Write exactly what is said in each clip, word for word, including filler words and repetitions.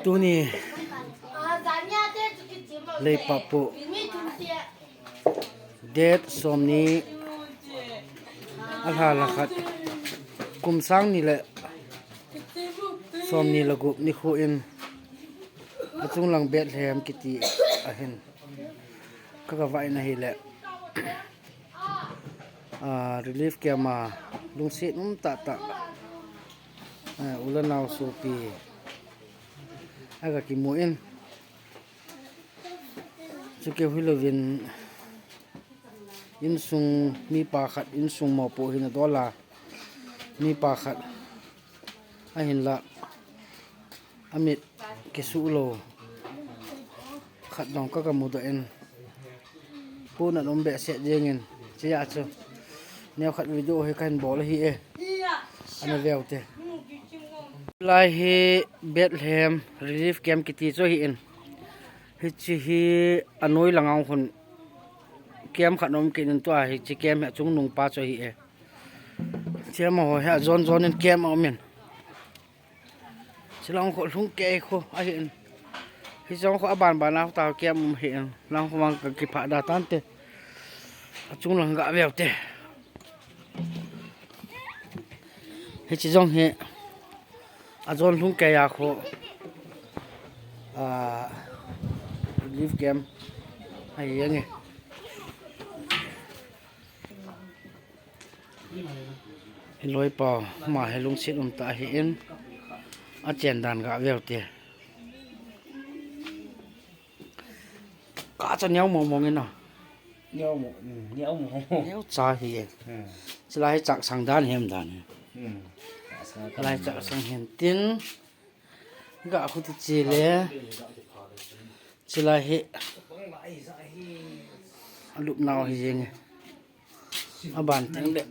Tuni leipah pu date somni alha lha khat kum sang ni le somni le gup nikho in achung lang Bethlehem kiti ahin ka, ka va in ahile, ah, relief camp a lungset um tah tah, ah, u le nao sopi aga kimu in, chu keu hilouvin insung mipa khat, insung mopoh hina dol a mipa khat ahinla amit kisuh lou khat jong ka, ka mudoh in, puna nom behseh jeng in, chia chu neo khat video hi kahin bol ahi e, ana veu te. Lai hi Bethlehem Relief Camp kiti chu ahi in, hiche hi anoi langa hung camp khat um kit in, tua hiche camp hi achungnung pa chu ahi e. Chema ho hi ajon jon in camp a um in. Chilang kho lhung kei kho ahi in. Hichong kho aban ban a ta camp um ahi in. Lang kho vang ka kipha da tante. Achung lang ga veu te. Hiche jong hi ajon lhung kei a kho, ah, relief camp ahi jeng e. Hi loipa, ama hi lungset um tah ahi in, achen dan ga veu te. Ka cha neo mong mong in a. Neo mong, mm, neo mong mong. Neo cha ahi e. Hmm. Chulai hi chahsang dan hem dan. Hmm. Chulai chahsang hen tin. Ga khu ti che le. Chulai hi alupnau ahi jeng e. Aban teng le.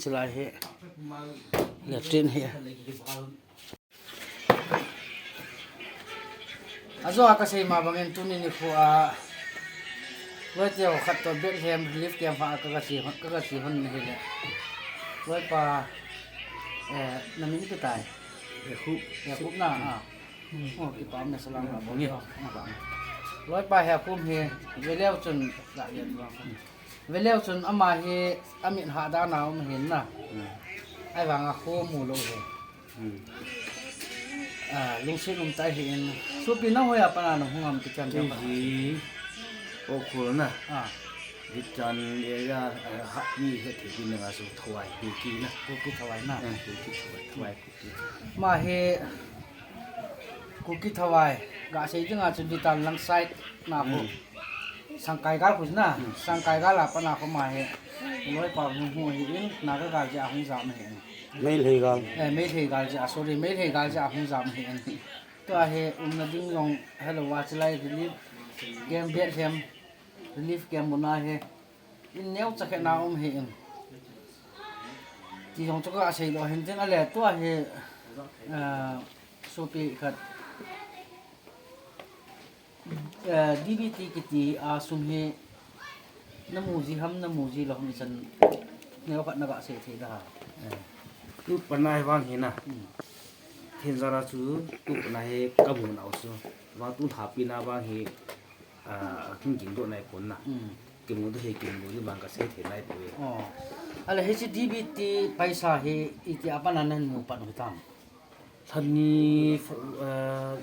Chulai hi latrine ahi. Ajo a kasei ma bangin tuni nikho a loite ho khat toh Bethlehem Relief Camp a ka, ka che hon, ka, ka che hon ahile. Loipa, eh, na min ipi tai? Hekhup. Hekhup na, ah. Oh, kipa um e, salam na bol. Nge. Oh, na ba. Loipa Hekhup hi, veleu chun, la, ya, ba. Veleu chun ama hi, amit hahdan a um ahin na. Hmm. Ahivang a kho mu lou ahi. Hmm. Ah, lungset um tah ahi in. Sopi nang hoiya pat a nahung ham ti chan. Kei hi, Ukhrul na. Ah. Bitan area, eh, ha, mi hetthei ding a chu Thawai, Kuki na. Kuki Thawai na. Eh, Kuki Thawai, Thawai Kuki. Ama hi Kuki Thawai, ga sei ding a chu Bitan lang side na khu. Hmm. Sangkai gal khu na, hmm, Sangkai gal a pat a khu ama hi. Loipa hung hung ahi in, Naga gal jeh a hung jam ahi in. Meitei gal. Eh, Meitei gal jeh a, sorry, Meitei gal jeh a hung jam ahi in. Tua hi umna ding jong helou a chulai relief camp, Bethlehem relief camp mun a hi. In neocha khat na um ahi in. Ti jong chu ka sei lou hin tin, ahile tua hi, ah, sopi khat, eh, D B T kiti a sum hi na mu ji ham, na mu ji lou ham, ichan neo khat na ga sei thei da ha. Eh. Tu pan a hi vang hi na. Hmm. Thingjana chu tu pan a hi ka mu nau chu. Vang tu lhapi na vang hi ah, kin ging doh nai pon na. Hmm. Kimu doh hi kimu doh hi bang ka sei thei nai poi. Oh. Ahile hiche D B T paisa hi iti a pat a nahin mu pat u hitam? Lhani, ah,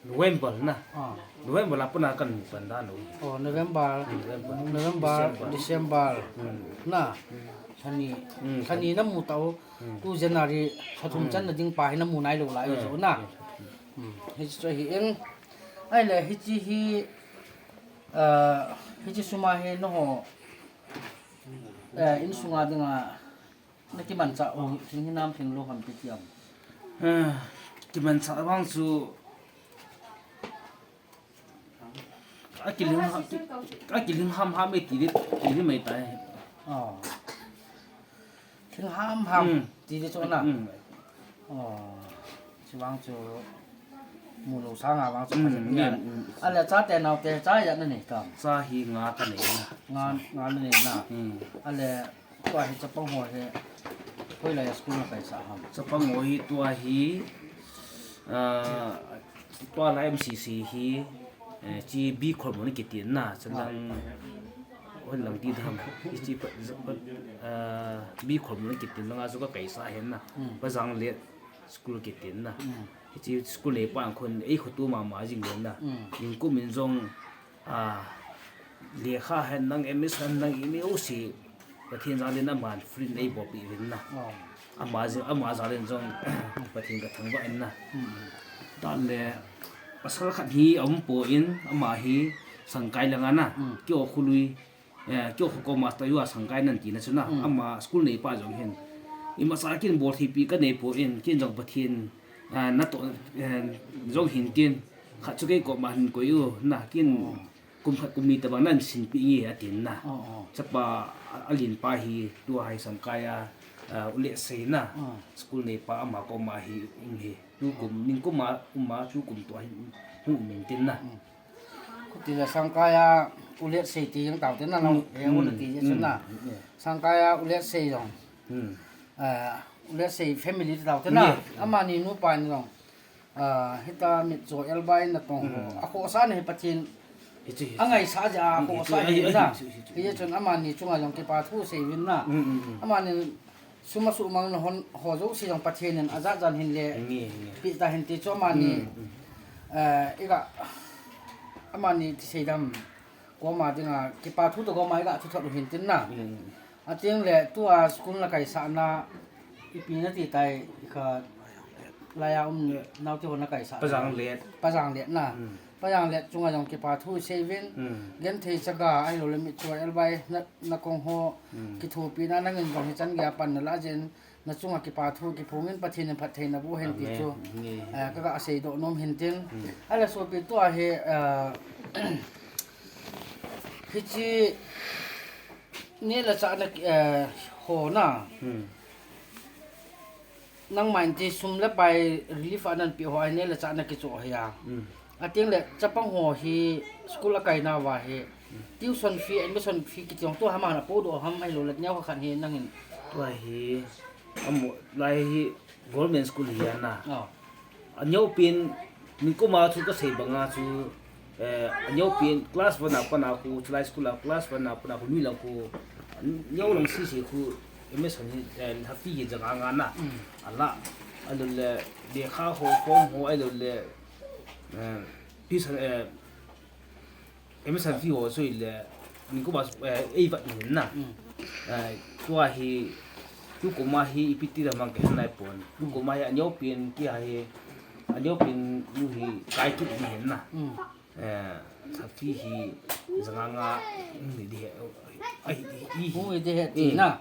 November na. Ah. November a pat a kan mu pan dan u. Oh, November, November. November, December. December. Hmm. Na. Hmm. Lhani, hmm, lhani na mu tau. Hmm. Tu January, lha thum, hmm, channa ding pa hi na mu nai lou lai, hmm, chu na. Hmm. Hmm. Hiche chu ahi in. Ahile hiche hi, ah, hiche sum a hi nangho, eh, insunga dinga na kimanchah u, thing hinam thing lou ham ipi ti ham? Ah, kimanchah vang chu akiling ha-, ki-, akiling ham ham e ti di, ti di mai tai. Oh. Thing ham ham, hmm, ti di chu na. Hmm. Oh, chu vang chu mu lou sanga vang chu, hmm, pha jep ni a. Hmm. Ahile chate naote cha ijat na nei tam? Cha hi nga ka nei na. Nga, nga na nei na. Hmm. Ahile tua hi chapang ho hi hoilai a school na kaisah ham? Chapang ho hi tua hi Ah, tua la M C C hi, eh, chi B Khormol kiti na, chang hon lang ti tham. Chi pa, ah, B Khormol kiti na nga chu ka kaisa hen na. Pajang le school kiti na. Chi school le pa khun ei khotu mama jing le na. Ning kum in jong a, lekha hen nang, M S hen nang, imi u si, Pathen jal in aman free in ei bolpi uvin na. Ama jal, ama jal in jong Pathen ka thangvah in na. Tan le, pasal khat hi aum poi, ama hi Sangkai langa na. Kio khului, eh, kio khu ko master yu a Sangkai nan ti na chu na. Ama school nei pa jong hin. Ima sa kin bol thei pi ka nei poi, kin jong Pathen, ah, na to, eh, jong hin tin. Khat chu kei ko ma hin ko yu na, kin kum khat kum ni tabang nan sinpi nge atin na. Chapa a, alen pa hi tua hi Sangkai a, a, u Letsei na. School nei pa ama koma hi um hi. Tukum, ning kum a um a tukum tua hi hung um in tin na. Khuti le Sangkai a u Letsei ti jong tau tin na, no. E u na ti je chun na. Sangkai a u Letsei jong. A, u Letsei family ti tau tin na. Amani nupa in jong. A, hita mitcho elbai na tong ho. A khohsah na hi Pathen. Angaisah jeh a khohsah hi na. Hiche chun amani chunga jong kipa thu sei uvin na. Amani sum a sumang na hon ho jouse jong Pathen in ajat jan hin le. Pi ta hin ti chu amani. Eh, iga amani ti sei dam. Koma dinga kipa thu to koma iga thu thot u hin tin na. Ateng le tua school na kaisah na ipi na ti tai kha laiya um nau ti ho na kaisah. Pajang let. Pajang let na. Pajang let chunga jong kipa thu sei uvin. Genthei chaga ahilou le mitcho elbai na, na kong ho. Kithopi na nangin jong hichan gei a pan na la jin. Na chunga kipa thu kiphong in Pathen in phatthei na boh hen ti chu. Eh, ka ga sei doh nom hin tin. Ahile sopi tua hi, eh, hiche neh le chah na, eh, ho na. Nangma in ti sum le pai relief a nan pe ho a neh le chah na kichoh hi a. Ateng le chapang ho hi school a kaina uva hi. Tuition fee, admission fee kiti jong tua ham a na podoh ham ahilou le neo kha khan hi nangin. Tua hi, amo, lai hi government school hi ana. Aneo pen, ning koma chu ka sei banga chu, eh, aneo pen class one a pat a khu, chulai school a class one a pat a khu, nui lang khu, aneo lang sese khu, M S hi, eh, happy hi janga nga na. Ala, ahilou le, lekha ho, form ho, ahilou le, eh, tuition, eh, M S N P ho sui le, ning koma, eh, ei vat hin na. Eh, tua hi, tu koma hi ipi ti la mang ke nai pon. Tu koma hi aneo pen ti hi, aneo pen nu hi kai kit hin na. Eh, sapi hi, janga nga, ni di he, ai, i, i, Hung i di he ti na.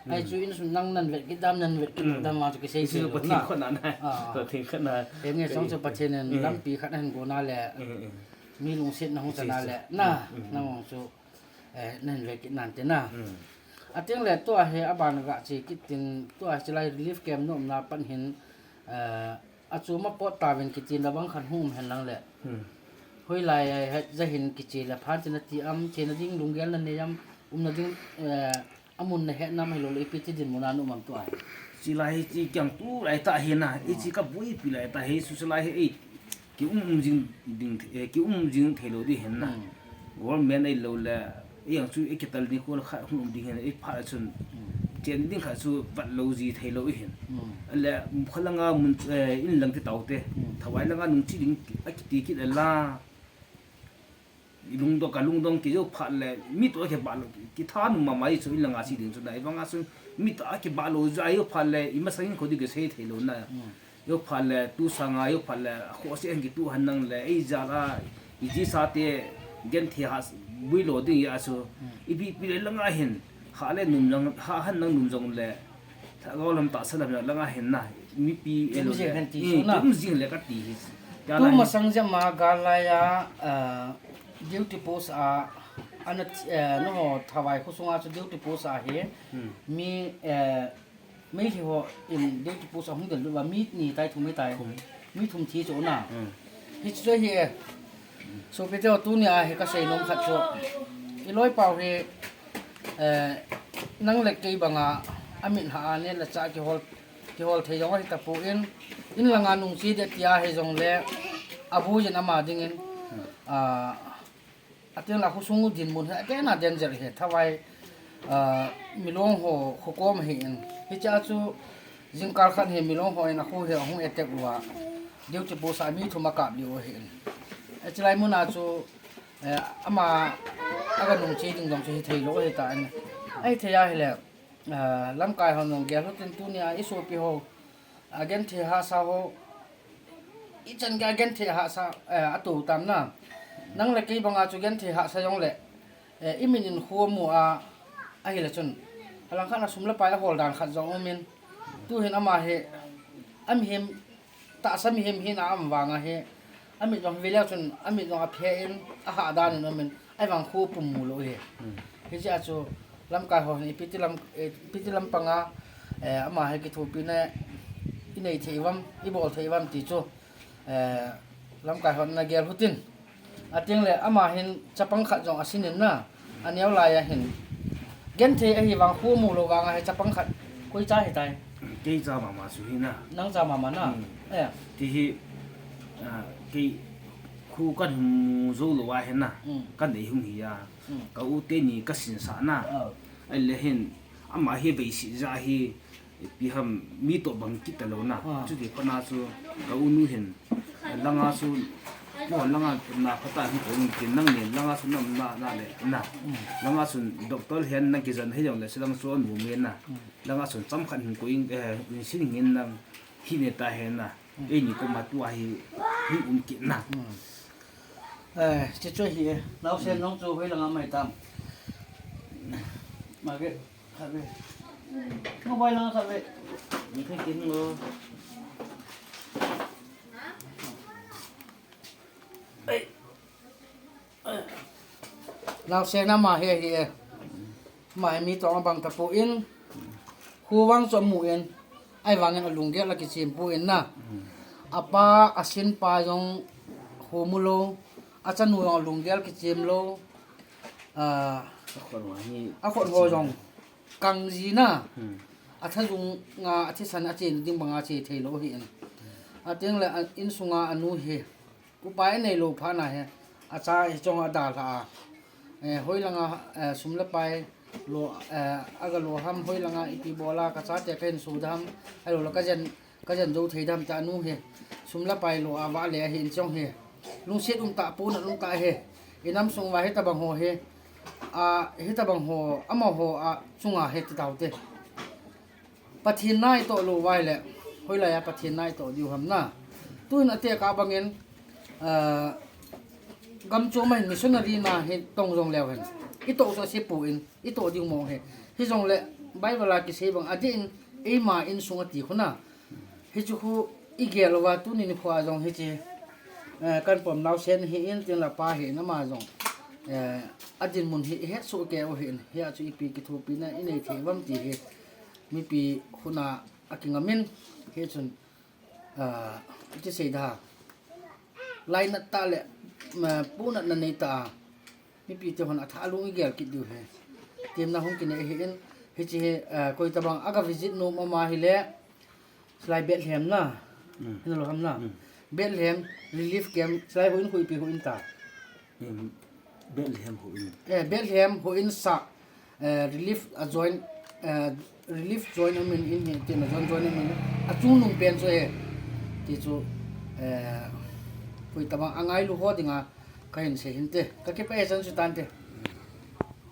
Ai chu in sun nang nan vet kit dam nan vet kit dam ma chu kisei Isi sei lo Pathen na. Khut na na. Ah. Pathen khut na. Enge chang chu Pathen in lampi khat hin go na le. Mi lungset na hung chana le. Na, nang chu, eh, nan vet kit nan te na. Ateng le tua hi aban ga chi kit tin tua hi chilai relief camp nom na pan hin, eh, achom a pot tauvin kiti na bang khan hung um hen lang le. Hoilai a het ja hin kiche le phan chena ti am, chena ding lunggel na nei am, umna ding, eh, amun na het nam hilou le ipi ti dinmun a na um am tua hi. Chilai hi chi kiang tulai ta hi na, i chi ka buipi lai ta hi, su chilai hi ei, ki um um jing ding, eh, ki um jing thei lou di hen na. Government ei lou le, Ei ang chu, ei kital ni ko kha hung um ding hin, ei pha chun. Chen ding kha chu vat lou ji thei lou i hin. Ale, khalanga mun, eh, in lang ti tau te. Thawai langa nung chi ding, a kiti kit la. I lungdong, ka lungdong ki jo pha le, mi to ke ba lo, ki tha nu ma mai chu in langa chi ding chu na, i banga chu, mi to a ki ba lo ja, i pha le, i masang in ko di ke sei thei lou na. Yo pha le, tu sanga, yo pha le, kho se ang ki tu han nang le, ei ja la, i ji sa te, gen the ha, bui lo ding ya su, i pi pi le langa hin, ha le num jong, ha han nang num jong le, tha go lam ta sa lam langa hin na, mi pi e lo Tum jing le, han ti i, su na. Tum jing le ka ti hi. Ya Tu la hin. Masang ja ma ga la ya, ah, duty post a, ana, eh, no ho thawai khu sunga chu duty post a hi, mi, eh, Meitei ho in duty post a hung del lut uva mi ni tai thum hi tai. Thum. Mi thum thi chu na. Hi chu hi e. Sopi te ho tuni a hi ka sei nom khat chu. I loi pau hi, eh, nang le kei banga a min ha a ne la cha ki hol, ki hol thei jong hi ta pu in. In langa nungche ding tia hijongle, abuin ama dingin, ah, ateng la khosung u dinmun hi, atena danger hi, thavai, ah, milong ho, khokom hi in. Hichea chu, jingkah khat hi milong hon akho hi, ahung attack uva. Duty post a mi thum akap lih u hi in. Hiche lai muna chu, eh, ama, aga nungche ding jong chu hithei lou ahitan. Ahithei ahile, ah, lamkai hon jong gel lhutin tunia isopi ho, agenthei hahsa ho, ichan gei agenthei hahsa, eh, atou tam na. Nang le kei banga chu genthei hahsa jongle, eh, imin in kho amu a, ahile chun. Alangkhat a sum le pai ahol dan khat jong umin. Tuhin ama hi, amihem, tahsa mihem hina aum vanga hi, amit jong veleu chun, amit jong aphe in, ahah dan in umin, ahivang kho pum mu lou hi. Hichea chu, lamkai ho hin, ipi ti lam, eh, ipi ti lampanga, eh, ama hi kithopina, inei thei uvam, ibol thei uvam ti chu, eh, lamkai hon ana gel lhutin. Ateng le, ama hin chapang khat jong asin in na, aneo lai ahin. Genthei ahivang kho amu lou vanga hi chapang khat, koi cha hitai? Kei cha mama chu hi na. Nang cha mama na? Hmm. Eh. Ti hi, ah, kei kho kahin mu jou lou ahi na. Hmm. Kanei hung hi a. Hmm. Ka u teni kasinsah na. Ah. Ahile hin, ama hi veisi ja hi, ipi ham mi toh bang kit talou na. Ah. Chuti kona chu ka u nu hin langa chu, mo langa na phata hin ko tin nang nin langa chu nam na, na le na. Mm. Langa chun doctor hin nang kijan hi jong le silang chu an mu nge na. Mm. Langa chun cham khat hin ko in, eh, in sin ngin nang hi ne ta he na. Mm. Eini koma tua hi hin um kit na. Mm. Eh, chi chu hi, eh, nau sen nong chu hoi langa mai tam. Ma ke. Khat ve. Mobile lang khat ve. Ni khat kin ngo. Ei. Nau sen ama hi hi e. Ama hi mi tong abang tapon. Kho vang chu amu in. Ahivangin alunggel a kichem pon na. Apa asin pa jong kho mu lou. Achanu jong alunggel kichem lou. Ah, akhut ho jong. Kang ji na. Hmm. Athajung a, athisan a che ding banga che thei lou hi in. Ateng le, a, insunga anu hi. Upa inei lou phat na hi. Acha hi chong adalha a. Eh, hoi langa, eh, sum le pai lo, eh, aga lo ham, hoi langa ipi bola, ka chate kahin so dam. Ahilou le kajen, kajen jou thei dam ta anu hi. Sum le pai lo a vale ahin chong hi. Lungset um ta pon a lung ta hi. Inam sung uva hitabang ho hi. A, hitabang ho, amaho a chunga hi ti taute. Pathen na itoh lou uva ahile, hoilai a Pathen na itoh diu ham na. Tuin atekah bangin, ah, gam chom a hin missionary na hi tong jong leu hen. Itoh chu ase pon, itoh diu mong hi. Hijongle Bible a kisei bang adeh in, eima insung ati khu na. Hichu khu igel uva tuni nikho a jong hiche, eh, kan pom nau sen hi in tin la pa hi in ama jong, eh, adinmun hi ihet soh kei u hi in, hia chu ipi kithopina inei thei uvam ti hi mipi khut a akingam in, hichun, ah, iti sei da. Lainat tah le, eh, punatna nei tah a. Mipi te hon atha lung igel kit diu hi. Temna hung kinei hi in, hiche hi, eh, koi tabang aga visit nom ama hile, hilai Bethlehem na. Hmm. Hina lou ham na. Hmm. Bethlehem relief camp, hilai houin khu ipi houin ta. Hmm. Bethlehem houin. Eh, Bethlehem houin sa, eh, relief a join, eh, relief join amin in hi, tin a join join amin. Achungnung pen chu e. Ti chu, eh, koi tabang angailu ho dinga, kahin sei hinte. Kakipah e chan chu tante.